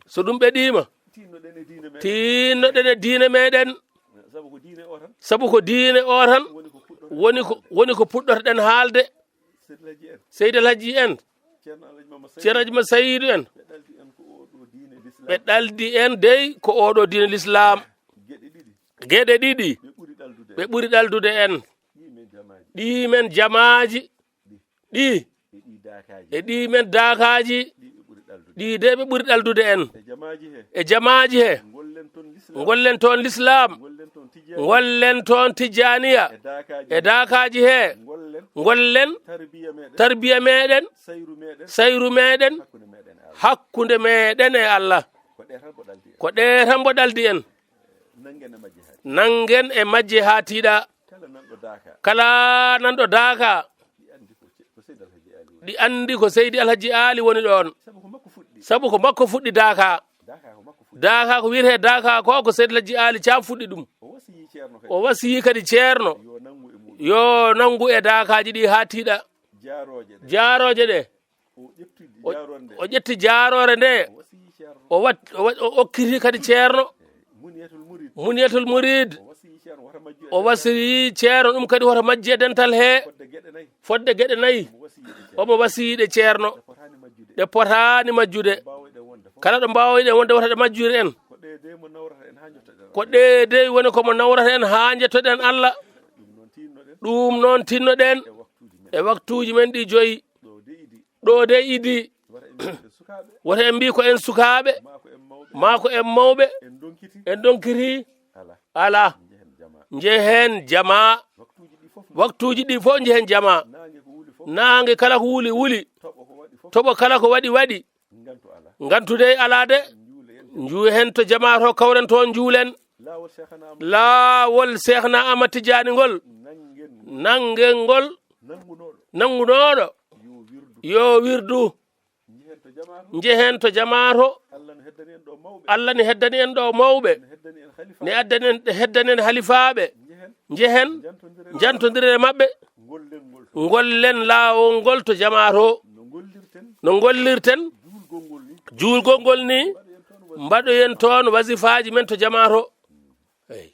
So ɗum ɓeɗiima. So ɗum ɓeɗiima. Tiinnoɗen e diine meɗen. Tiinnoɗen e diine meɗen. Sabu ko diine o tan. Sabu ko diine o tan. Woni ko puɗɗoto. Woni ko, woni ko puɗɗotoɗen haalde. Seydi El Hadji en. Seydi El Hadji en. Ceerno Alhaji Mama Saydu. Ceerno Alhaji Mama Saydu en. Ɓe ɗaldi en ko oɗo diine Lislaam. Ɓe ɗaldi en dey ko oɗo diine Lislaam. Geɗe ɗiɗi. Geɗe ɗiɗi. Ɓe ɓuri ɗaldude. Ɓe ɓuri ɗaldude en. Ɗi men jamaaji. Ɗi men jamaaji. Ɗi. Ɗi. E ɗi daakaaji. E ɗi men daakaaji. Ɗi ɓe ɓuri ɗaldude. Ɗi de ɓe ɓuri ɗaldude en. E jamaaji he. E jamaaji he. Ngollen toon Lislaam. Ngollen toon Lislaam. Ngollen toon Tijjaaniya. Ngollen toon Tijjaaniya. E daakaaji. E daakaaji he. Ngollen. Ngollen. Tarbiya meɗen. Tarbiya meɗen. Sayru meɗen. Sayru meɗen. Hakkunde meɗen e Allah. Hakkunde meɗen e Allah. Ko ɗe tan ko ɗaldi en. Ko ɗe tan ko ɗaldi en. Nanngen e majje haa tiiɗa. Nanngen e majje haa tiiɗa. Kala nanɗo daaka. Kala nanɗo daaka. Ɗi anndi ko ce-, ko Seydi Alhaji Aali woni. Ɗi anndi ko Seydi Alhaji Aali woni ɗoon. Sabu ko makko fuɗɗi. Sabu ko makko fuɗɗi daaka. Daaka ko makko fuɗɗi. Daaka ko wiyetee daaka ko, ko Seydi Alhaji Aali Caam fuɗɗi ɗum. O wasiyii Ceerno kadi. O wasiyii kadi Ceerno. Yo nanngu e muɗum. Yo nanngu e daakaaji ɗi haa tiiɗa. Jaarooje ɗe. Jaarooje ɗe. O ƴetti O, jaaroore nde. O ƴetti jaaroore nde. O wasiyii Ceerno. O wat-, o wa-, o okkiti kadi Ceerno. Muniyatul Murid. Muniyatul Murid. O wasiyii Ceerno, wata majju e O wasiyii Ceerno ɗum kadi wata majji e dental he. Fodde geɗe nayi. Fodde geɗe nayi. Omo wasiyii ɗe Ceerno. Omo wasiyii ɗe Ceerno. Ɗe potaani majjude. Ɗe potaani majjude. Mbaawɗe wonde fof. Kala ɗo mbaawɗe wonde wata ɗe majjir en. Ko ɗe de mo nawrata en haa njottaɗen. Ko ɗe de woni ko mo nawrata en haa njettoɗen Allah. Ɗum noon tinnoɗen. Ɗum noon tinnoɗen. E waktuuji men. E waktuuji men ɗi joyi. Ɗo de idi. Ɗo de idi. Wata en mbiy ko sukaaɓe. Wata en mbiy ko en sukaaɓe. Maa ko en mawɓe. Maa ko en mawɓe. En donkiti. En donkiti. Alaa. Alaa. Njehen jamaa. Njehen jamaa. Waktuuji ɗi fof. Waktuuji ɗi fof njehen jamaa. Naange ko wuli fof. Naange kala ko wuli, wuli. Toɓo ko waɗi fof. Toɓo kala ko waɗi, waɗi. Ngantu alaa. Ngantu dey alaa de. Njuulen. Njuuhen to jamaa to, kawren toon njuulen. Laawol Seekhna Ahmad. Laawol Seekhna Ahmad Tijaani ngol. Nanngen. Nanngen ngol. Nanngunooɗo. Nanngunooɗo. Yo wirdu. Yo wirdu. Njehen to jamaa to. Njehen to jamaa to. Allah ne heddani en ɗo mawɓe. Allah ne heddani en ɗo mawɓe. Ne heddani en halifaaɓe. Ne addani en, heddani en halifaaɓe. Njehen. Njehen. Njantondiren. Njantondiren e maɓɓe. Ngollen ngol to. Ngollen laawol ngol to jamaa to. No ngollirten. No ngollirten. Juulgol ngol ni. Juulgol ngol ni. Mbaɗoyen toon wasi-, mbaɗoyen toon wasifaaji men to jamaa to. Eey.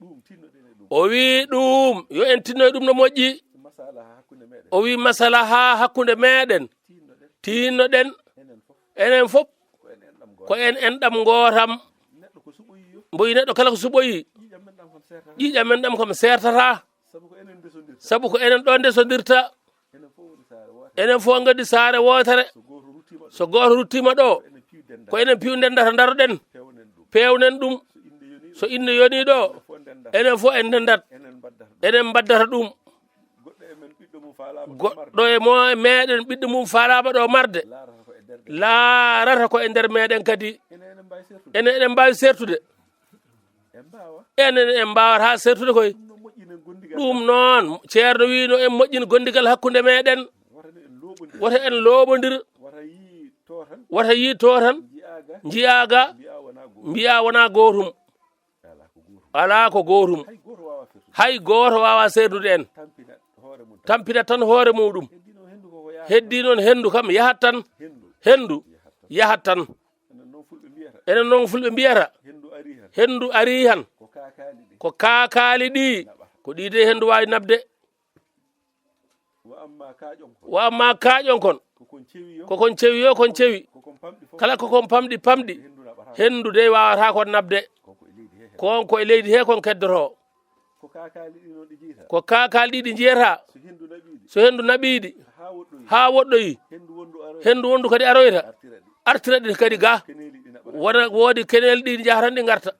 Ɗum tinnoɗen e ɗum. O wi ɗum, yo en tinno e ɗum no moƴƴi. Masalaha hakkunde meɗen. O wi masalaha hakkunde meɗen. Tinnoɗen. Tinnoɗen. Enen fof. Enen fof. Ko en enɗam gootam. Ko en enɗam gootam. Neɗɗo ko suɓoyi yo. Mboy neɗɗo kala ko suɓoyi. Ƴiiƴam men ɗam kam sertata. Ƴiiƴam men ɗam kam sertata. Sabu ko enen ndesondirta. Sabu ko enen ɗo ndesondirta. Enen fof woni saare wootere. Enen fof ngadi saare wootere. So gooto ruttiima ɗo. So gooto ruttiima ɗo. Ko enen piiw ndendata. Ko enen piiw ndendata ndaroɗen. Pewnen ɗum. Pewnen ɗum. So innde yonii ɗo. So innde yonii ɗo. Enen fof ndendata. Enen fof en ndendat. Enen mbaddata ɗum. Enen mbaddata ɗum. Goɗɗo e men ɓiɗɗo mum faalaama ɗo marde. Goɗɗo e mo-, meɗen ɓiɗɗo mum faalaama ɗo marde. Laarata ko e nder. Laarata ko e nder meɗen kadi. Enen eɗen mbaawi sertude. Enen eɗen mbaawi sertude. En mbaawa. Enen en mbaawata sertude koy. Ɗum no moƴƴinen gondigal. Ɗum noon, Ceerno wi no en moƴƴin gondigal hakkunde meɗen. Wota en looɓondir. Wota en looɓondir. Wata yii to tan. Wata yii to tan. Njiyaa ga. Njiyaa ga. Mbiyaa wonaa gootum. Mbiyaa wonaa gootum. Alaa ko gootum. Alaa ko gootum. Hay gooto waawaa sertude. Hay gooto waawaa sertude en. Tampina hoore mum tan. Tampina tan hoore muɗum. Heddii noon henndu ko ko yahat tan. Heddii noon henndu kam yahat tan. Henndu. Henndu yahat tan. Yahat tan. Enen noon fulɓe mbiyata. Enen noon fulɓe mbiyata. Henndu arii han. Henndu arii han. Ko kaakaali ɗi. Ko kaakaali ɗi. Naɓata. Ko ɗi de henndu waawi naɓde. Wa ammaa kaaƴon kon. Wa ammaa kaaƴon kon. Ko ko Ko kon cewi yo, kon cewi. Kala ko kon pamɗi, pamɗi. Henndu dey waawata kon naɓde. Kon ko e leydi he kon keddotoo. Ko kaakaali ɗiɗi njiyata. So henndu naɓiiɗi haa woɗɗoyi, henndu wonndu kadi aroyta, artira ɗi kadi ga. Wona woodi keneeli ɗi njahatan ɗi ngarta.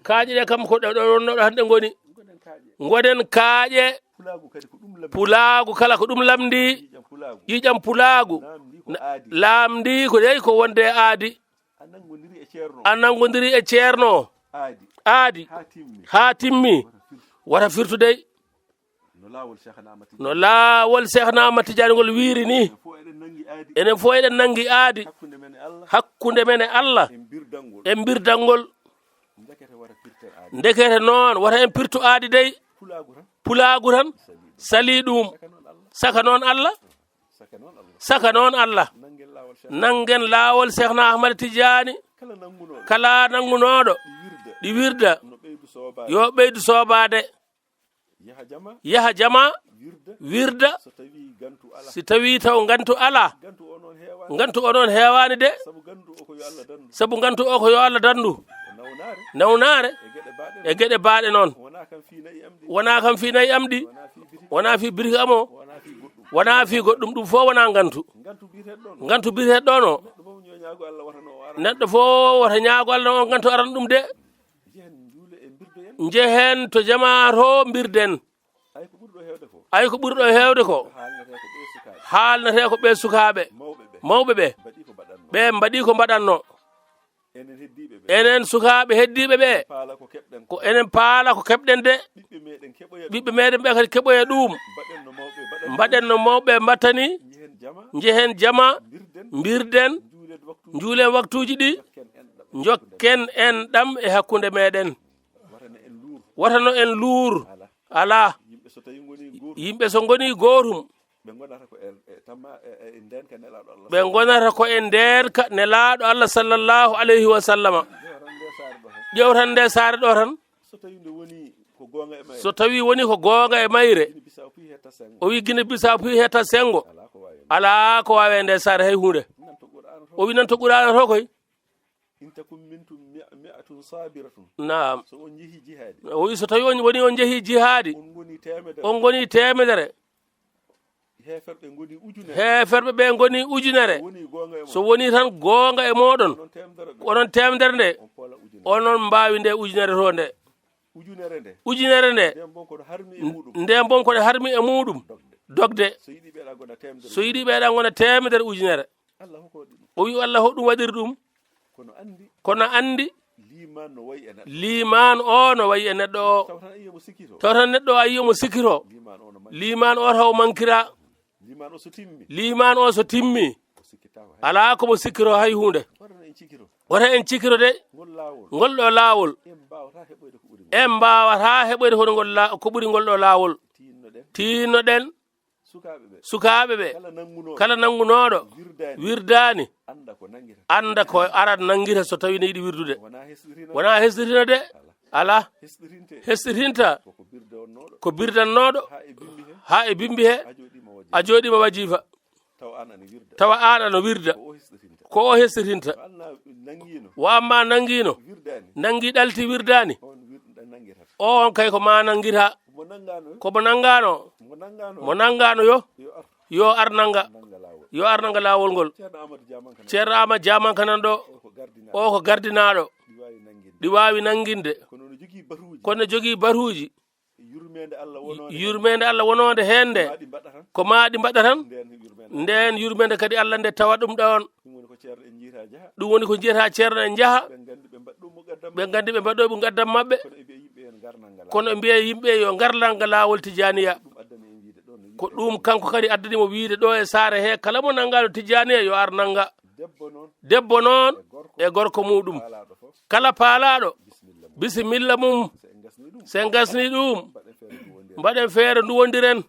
Kaaƴe ɗe kam ko ɗo ɗo wonno ɗo hannde ngoni. Ngoɗen kaaƴe. Pulaagu kala ko ɗum lamndi. Ƴiiƴam pulaagu laamndi ko dey ko wonde e aadi. A nanngondiri e ceerno. Aadi haa timmi. Wata firtu dey. No laawol Seex Ahmad Tijaani ngol wiiri ni, enen fof eɗen nanngi aadi hakkunde men e Allah e mbirdanngol. Ndekete noon, wata en pirtu aadi dey. Pulaagu tan salii ɗum. Saka noon Allah. Saka noon Allah. Nanngen laawol Seex na Ahmad Tijaani. Kala nanngunooɗo ɗi wirda, yo ɓeydu soobaade. Yaha jama, wirda, si tawii taw ngantu alaa. Ngantu o noon heewaani de. Sabu ngantu o ko yo Allah danndu. Nawnaare e geɗe baaɗe noon. Wonaa kam fii na'i am ɗi. Wonaa fii biriki am o. Wonaa fii goɗɗum. Ɗum fof wonaa ngantu. Ngantu biyeteeɗo ɗoon o. Neɗɗo fof wota ñaago Allah o ngantu aran ɗum de. Njehen to jamaa to mbirden. Ay ko ɓuri ɗo heewde ko haalnetee ko ɓee sukaaɓe. Mawɓe ɓe ɓe mbaɗii ko mbaɗatnoo. Enen sukaaɓe heddiiɓe ɓe, ko enen paala ko keɓɗen de. Ɓiɓɓe meɗen ɓe kadi keɓoya ɗum. Mbaɗen no mawɓe mbattani. Njehen jama, mbirden, njuulen waktuuji ɗi, njokken en ɗam e hakkunde meɗen. Wata no en luur. Alaa. Yimɓe so ngoni gootum, ɓe ngonata ko e ndeenka Nelaaɗo Allah sallallahu alayhi wa sallama. Ƴewtan nde saare ɗo tan. So tawii woni ko goonga e mayre, o wi Gine Bisaaw puy hetta senngo. Alaa ko waawi e nde saare hay huunde. O wi nan to Qur'aana to koy. Naam. O wi so tawii on woni on njehii jihaadi, on ngonii teemedere. Heeferɓe ɓe ngonii ujunere. So wonii tan goonga e mooɗon, ko onon teemedere nde, onon mbaawi nde ujunere to nde. Ujunere nde, ndeen boom ko ɗo harmi e muuɗum dogde. So yiɗii ɓeeɗa ngona teemedere ujunere. O wi Allah hoɗum waɗiri ɗum. Kono anndi, liimaan o no wayi e neɗɗo o. Taw tan neɗɗo o a yii omo sikkito. Liimaan o taw mankira. Liimaan o so timmi, alaa ko mo sikkito hay huunde. Wota en cikkito de. Ngol ɗo laawol, en mbaawataa heɓoyde ko ɓuri ngol la-, ko ɓuri ngol ɗo laawol. Tiinno-ɗen sukaaɓe ɓe, kala nanngunooɗo wirdaani, annda ko arat nanngita so tawii ne yiɗi wirdude. Wonaa hesɗitina de. Alaa. Hesɗitinta ko birdannooɗo haa e bimbi he, a jooɗiima wajifa. Tawa aan ano wirda, ko o hesɗitinta. Wa amma nanngiino, nanngi ɗalti wirdaani, o on kay ko ma nanngita. Ko mo nanngaano, mo nanngaano yo, yo ar nannga, yo ar nannga laawol ngol. Ceerno Amadou Diamanka nan ɗo, o ko gardinaaɗo, ɗi waawi nannginde. Kono ne jogii batuuji. Yurmeende Allah wonoonde heen nde, ko maa ɗi mbaɗa tan. Ndeen yurmeende kadi Allah nde tawa ɗum ɗoon. Ɗum woni ko njiyataa ceerno en njaha. Ɓe nganndi ɓe mbaɗɗo muqaddam maɓɓe. Kono ɓe mbiya yimɓe yo ngar nannga laawol Tijaaniya. Ko ɗum kanko kadi addani mo wiyde ɗo e saare he kala mo nanngaano Tijaaniya yo ar nannga. Debbo noon e gorko muuɗum. Kala paalaaɗo, bisimilla mum. So en ngasnii ɗum, mbaɗen feere nduwondiren.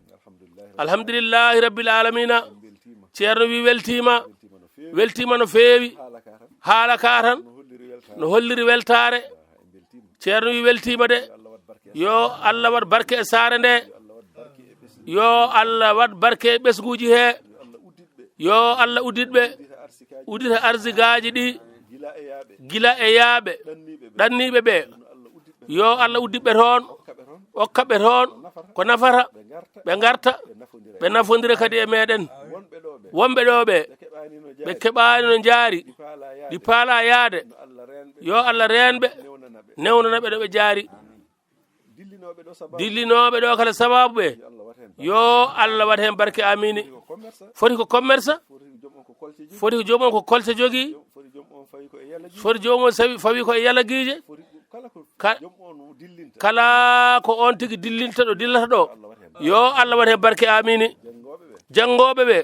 Alhamdulillahi rabbil alamina. Ceerno wi weltiima. Weltiima no feewi. Haala ka tan no holliri weltaare. Ceerno wi weltiima de. Yo Allah waɗ barke e saare nde. Yo Allah waɗ barke e ɓesnguuji he. Yo Allah uddit ɓe, uddita arsigaaji ɗi, gila e yaaɓe, ɗanniiɓe ɓe. Yo Allah uddit ɓe toon, okka ɓe toon ko nafata, ɓe ngarta, ɓe nafondira kadi e meɗen. Wonɓe ɗo ɓe, ɓe keɓaani no njaari, ɗi paala yaade. Yo Allah reen ɓe, newnana ɓe ɗo ɓe jaari. Dillinooɓe ɗo kala sababu ɓe, yo Allah waɗ heen barke, amiin. Foti ko commerce, foti ko joom on ko kolte jogii, foti joom on sawi, fawi ko e yalagiije. Ka-, kala ko on tigi dillinta ɗo, dillata ɗo, yo Allah waɗ heen barke, amiin. Janngooɓe ɓe,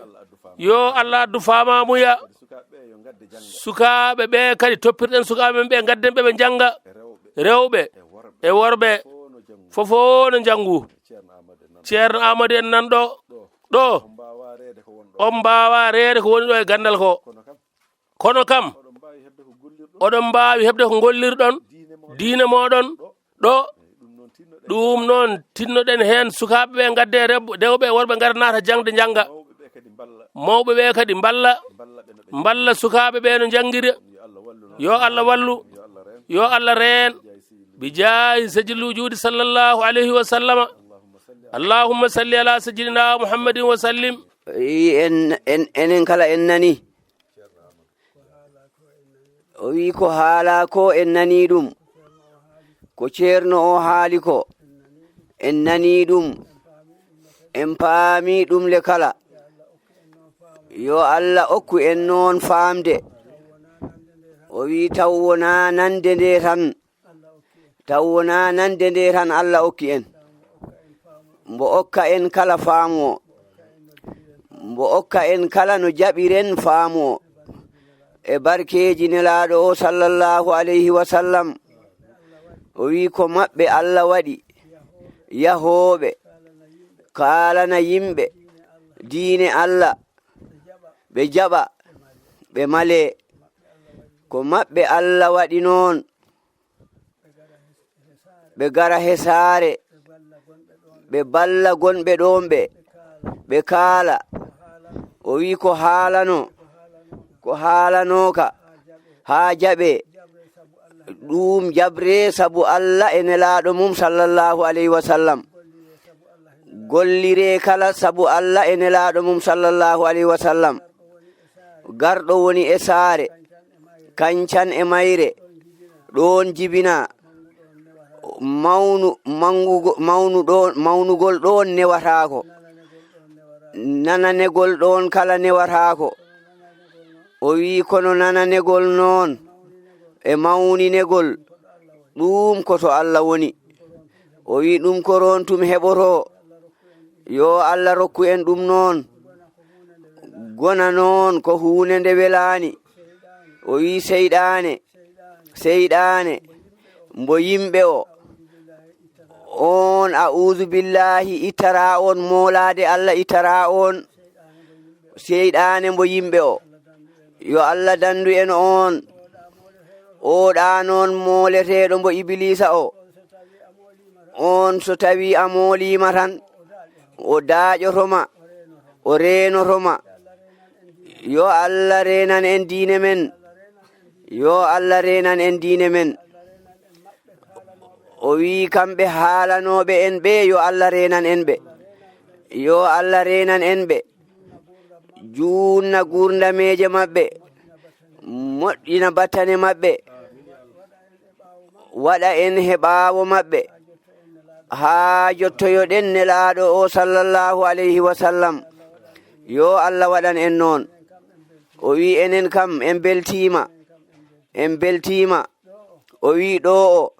yo Allah addu faamaamuya. Sukaaɓe ɓe kadi, toppirɗen sukaaɓe men ɓe, ngadden ɓe, ɓe njannga. Rewɓe e worɓe, fofo no njanngu. Ceerno Amadou en nan ɗo, ɗo. On mbaawaa reede ko woni ɗo e ganndal ko. Kono kam, oɗon mbaawi heɓde ko ngollirɗon diine mooɗon ɗo. Ɗum noon, tinnoɗen heen sukaaɓe ɓe, ngadde rewɓe, rewɓe e worɓe, ngara naata jaŋde, njannga. Mawɓe ɓe kadi mballa, mballa sukaaɓe ɓe no njanngira. Yo Allah wallu, yo Allah reen. Bi jaahi sajil wujuudi sallallahu alayhi wa sallama. Allahumma salli ala sayyidina Muhammadin wa sallim. Wi en, en, enen kala en nani. O wi ko haala ko en nani ɗum. Ko ceerno o haali ko en nani ɗum. En paami ɗum le kala. Yo Allah okku en noon faamde. O wi taw wonaa nande nde tan. Taw wonaa nande nde tan Allah okki en. Mbo okka en kala faamu o. Mbo okka en kala no jaɓiren faamu o. E barkeeji Nelaaɗo o sallallahu alayhi wa sallam. O wi ko maɓɓe Allah waɗi. Yahooɓe kaalana yimɓe diine Allah. Ɓe jaɓa, ɓe malee. Ko maɓɓe Allah waɗi noon. Ɓe gara he saare, ɓe balla gonɓe ɗoon ɓe, ɓe kaala. O wi ko haalano, ko haalanooka, haa jaɓee. Ɗum jaɓree sabu Allah e Nelaaɗo mum sallallahu alayhi wa sallam. Golliree kala sabu Allah e Nelaaɗo mum sallallahu alayhi wa sallam. Garɗo woni e saare, kancan e mayre, ɗoon jibinaa. Mawnu, manngugo-, mawnu ɗoon, mawnugol ɗoon newataako. Nananegol ɗoon kala newataako. O wi kono nananegol noon e mawninegol, ɗum ko to Allah woni. O wi ɗum ko roon tum heɓotoo. Yo Allah rokku en ɗum noon. Gona noon ko huunde nde welaani. O wi seyɗaane, seyɗaane, mbo yimɓe o, oon, a'uuzu billaahi, ittaraa oon, moolaade Allah ittaraa oon, seyɗaane mbo yimɓe o. Yo Allah danndu en oon. Oɗa noon mooleteeɗo mbo Ibiliisa o. Oon so tawii a mooliima tan, o daaƴoto ma, o reenoto ma. Yo Allah reenan en diine men. Yo Allah reenan en diine men. O wii kamɓe haalanooɓe en ɓe, yo Allah reenan en ɓe. Yo Allah reenan en ɓe. Juunna guurndameeje maɓɓe. Moƴƴina battane maɓɓe. Waɗa en he ɓaawo maɓɓe. Haa jottoyoɗen Nelaaɗo o sallallahu alayhi wa sallam. Yo Allah waɗan en noon. O wii enen kam en mbeltiima. En mbeltiima. O wii ɗo o.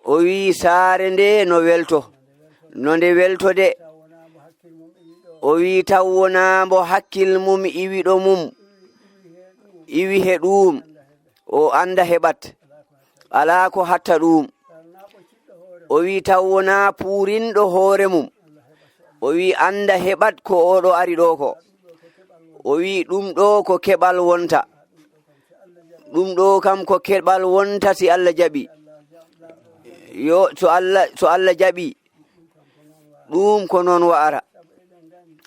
O wii saare nde no welto. No nde welto de. O wii taw wonaa mbo hakkil mum iwi ɗo mum. Iwi he ɗuum. O annda heɓat. Alaa ko hatta ɗuum. O wii taw wonaa puurinɗo hoore mum. O wii annda heɓat ko oɗo ari ɗo ko. O wii ɗum ɗo ko keɓal wonta. Ɗum ɗo kam ko keɓal wonta si Allah jaɓi. Yo, so Allah, so Allah jaɓi, ɗum ko noon wa'ara.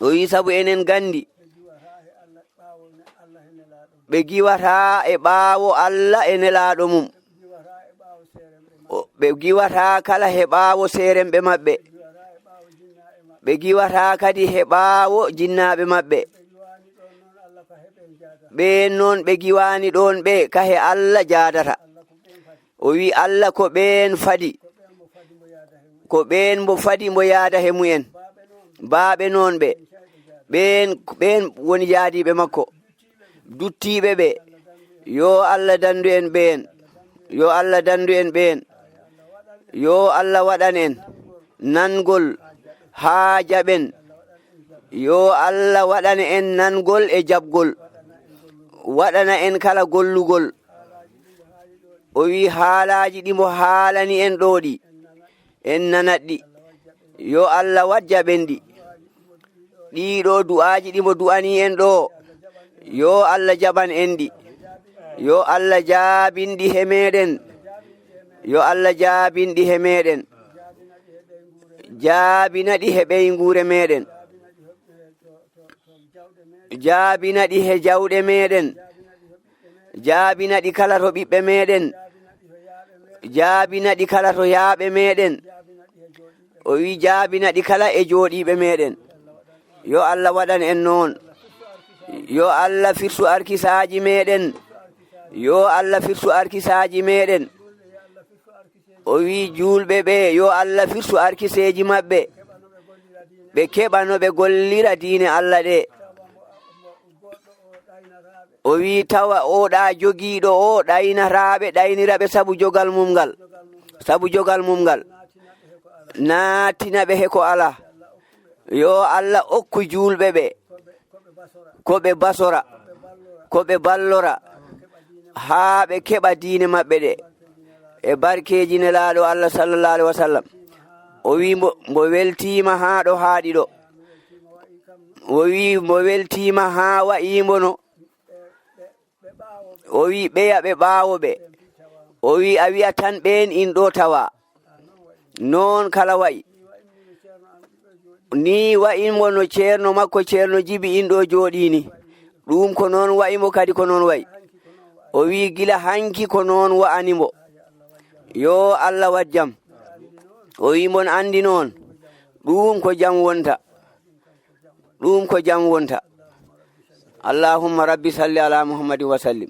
O wii sabu enen nganndi Ɓe giwataa e ɓaawo Alla e Nelaaɗo mum. O, ɓe giwataa kala he ɓaawo seeremɓe maɓɓe. Ɓe giwataa kadi he ɓaawo jinnaaɓe maɓɓe. Ɓeen noon ɓe giwaani ɗoon ɓe, ka he Alla jaadata. O wi'i, Alla ko ɓeen fadi. Ko ɓeen mbo fadi mbo yaada he mumen. Baaɓe noon ɓe. Ɓeen, ɓeen woni yaadiiɓe makko. Duttiiɓe ɓe. Yo Alla danndu en ɓeen. Yo Alla danndu en ɓeen. Yo Alla waɗan en nangol haa jaɓen. Yo Alla waɗan en nangol e jaɓgol. Waɗana en kala gollugol. O wi'i haalaaji ɗi mbo haalani en ɗoo ɗi. En nanat ɗi. Yo Alla waɗ jaɓen ɗi. Ɗii ɗoo du'aaji ɗi mbo du'anii en ɗoo. Yo Alla jaɓan en ɗi. Yo Alla jaabin ɗi he meeɗen. Yo Alla jaabin ɗi he meeɗen. Jaabina ɗi he ɓeynguure meeɗen. Jaabina ɗi he jawɗe meeɗen. Jaabina ɗi kala to ɓiɓɓe meeɗen. Jaabina ɗi kala to yaaɓe meeɗen. O wi'i, jaabina ɗi kala e jooɗiiɓe meeɗen. Yo Alla waɗan en noon. Yo Alla firsu arkisaaji meeɗen. Yo Alla firsu arkisaaji meeɗen. O wi'i juulɓe ɓe, yo Alla firsu arkiseeji maɓɓe. Ɓe keɓa no ɓe gollira diine Alla ɗe. O wi'i tawa oo ɗaa jogiiɗo o ɗaynataaɓe, ɗaynira ɓe sabu jogal mum ngal. Sabu jogal mum ngal. Naattina ɓe he ko alaa. Yo Alla okku juulɓe ɓe. Ko ɓe basora. Ko ɓe ballora. Haa ɓe keɓa diine maɓɓe ɗe. E barkeeji Nelaaɗo Alla sallallahu alaihi wasallam. O wi'i mbo, mbo weltiima haa ɗo haaɗi ɗo. O wi'i mbo weltiima haa wa'i mbo no. O wi'i ɓeya ɓe ɓaawo ɓe. O wi'i a wi'a tan ɓeen in ɗo tawa. Noon kala wa'i. Nii wa'i mbo no ceerno makko, ceerno Jibi in ɗo jooɗii ni. Ɗum ko noon wa'i mbo kadi ko noon wa'i. O wi'i gila hanki ko noon wa'ani mbo. Yo Alla waɗ jam. O wi'i mbon anndi noon. Ɗum ko jam wonta. Ɗum ko jam wonta. Allahumma rabbi salli ala Muhammadin wa sallim.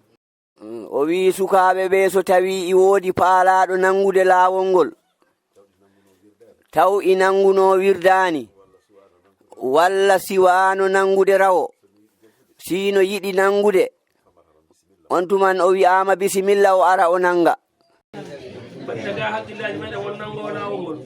O wi'i sukaaɓe ɓe, so tawii i woodi paalaaɗo nanngude laawol ngol, taw i nanngunoo wirdaani, walla si waano nanngude rawo, si no yiɗi nanngude, on tuman o wi'aama bisimilla, o ara o nannga. Mbaɗ tagaa hakkillaaji meɗen won nanngoowo laawol ngol.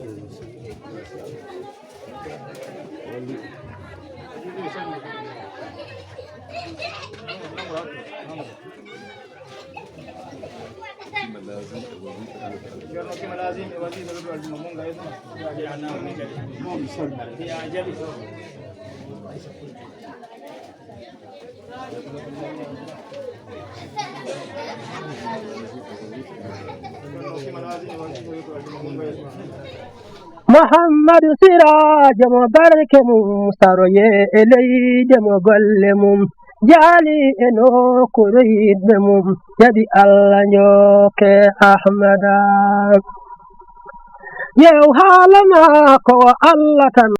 Muhammadu Siraajo mo barke mum, saroye e leyde mo golle mum, jaali e nokkuure yiɗɓe mum, jaɓi Allah njooke Ahmada. Yew haala maako o Allah tan.